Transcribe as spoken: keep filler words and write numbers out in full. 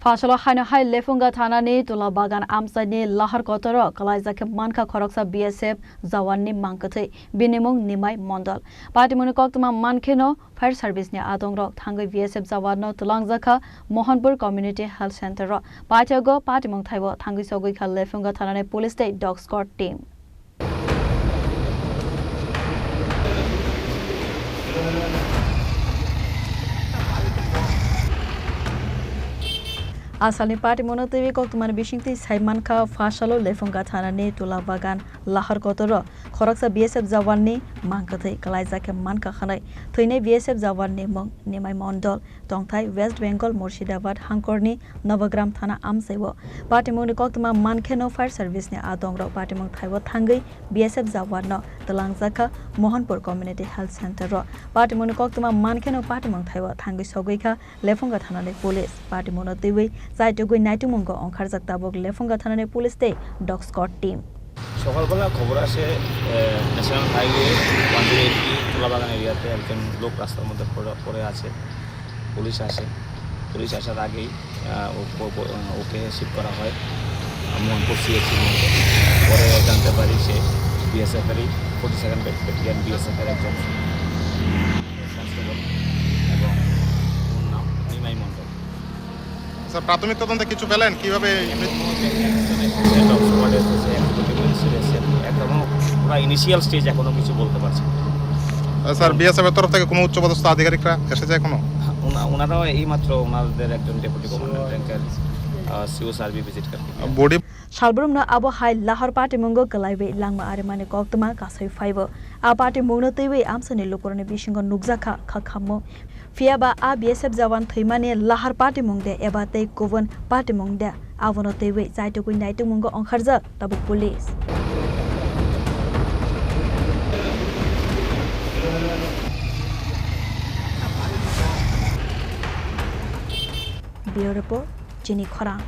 Phasalo haino hai Lefunga thanani Tula Bagan amchaini lahar kotoro kwlaijak khe mankha khoroksa B S F jawanni mangkwthwi, bini mung Nimai Mondol. Patimungni koktwma mankheno fire service ni adongrok thangwi B S F jawanno twlangjakha Mohanpur Community Health Center o. Paithago patimung thaibo thangwi sogwi kha Lefunga thanani police tei dog squad team. Asalni patimungno twiwi koktwmani bisingtwi sai mankha, phasalo Lefunga thanani Tula Bagan lahar kotoro khoroksa B S F jawanni mangkwthwi kwlaijak khe mankha hwnwi. Thwinai B S F jawanni mung Nimai Mondol. Tongthai West Bengal Murshidabad hangkorni Nabagram thana amchaio. Patimungni koktwma mankheno fire service ni adongrok patimung thaibo thangwi B S F jawanno twlangjakha Mohanpur Community Health Center o. Patimungni koktwma mankheno patimung thaibo thangwi sogwi kha Lefunga thanani police. Patimungno twiwi chaitugwi naitugmungo ongkharjak tabuk Lefunga thanani police tei dog squad team. সকালবেলা খবর আসে, এ, national highway one zero eight Tulabagan এরিয়াতে একজন লোক রাস্তার মধ্যে পড়ে, পড়ে আছে। পুলিশ আসে, পুলিশ আসার আগেই, আহ, ও-, ও-, ও-, ওকে শিফট করা হয়, আহ, মোহনপুর সিএইচসি। পরে জানতে পারি সে বিএসএফ এরই, ফোর্টি সেকেন্ড ব্যাটালিয়ন বিএসএফ এর একজন কনস্টেবল এবং ওর নাম নিমাই মণ্ডল। স্যার, প্রাথমিক তদন্তে কিছু পেলেন কিভাবে এই মৃত্যু? এসেছে, ডগ স্কোয়াড এসেছে, এক্সিকিউটিভ ম্যাজিস্ট্রেট এসেছে, এখনো ওরা ইনিশিয়াল স্টেজ, এখনো কিছু বলতে পারছে না। আহ, স্যার, বিএসএফ এর তরফ থেকে কোনো উচ্চপদস্থ আধিকারিকরা এসেছে এখনো? ওনা-, ওনারাও এইমাত্র ওনাদের একজন ডেপুটি কমান্ড্যান্ট র্যাঙ্কের, আহ, সিও স্যার ভিজিট করতে গিয়ে। Body Salbrumno abo hai lahar patimungo kwlaiwi langma arimani koktwma kasui phaibo. A patimungno twiwi amchaini lukurokni bisingo nukjakha khakhammung. Phiyaba a B S F jawan thwimani lahar patimung de eba tei kubun patimung de, abono twiwi chaitugwi naitugmungo ongkharjak tabuk police. Bureau Report, Chini Khorang.